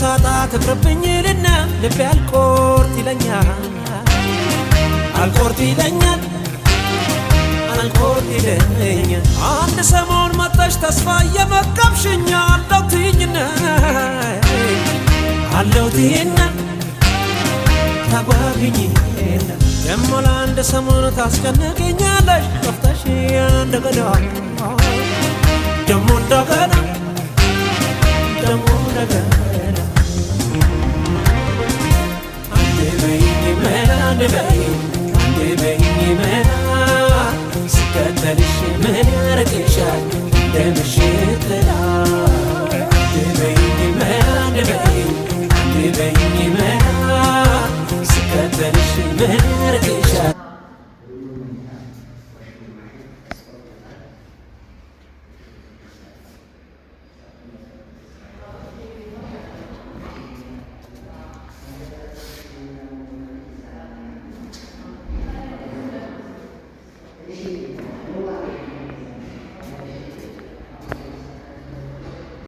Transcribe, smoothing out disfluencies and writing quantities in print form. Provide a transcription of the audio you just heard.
ሳጣ ትቅርብኝ ልና ልቤ አልቆርጥ ይለኛል፣ አልቆርጥ ይለኛል፣ አልቆርጥ ይለኛል። አንድ ሰሞን መጥተሽ ተስፋ እየመገብሽኝ አለው ትይኝና፣ አለው ትይና ታጓግኝና ደሞ ለአንድ ሰሞን ታስጨንቅኛለሽ፣ ጠፍተሽ እንደገና፣ ደሞ እንደገና፣ ደሞ እንደገና። አንዴ በይኝ መላ፣ አንዴ በይኝ፣ አንዴ በይኝ መላ፣ ስከተልሽ ምን ያርቅሻል እንደ ምሽት ጥላ። አንዴ በይኝ መላ፣ አንዴ በይኝ፣ አንዴ በይኝ መላ፣ ስከተልሽ ምን ያርቅሻል። እሺ።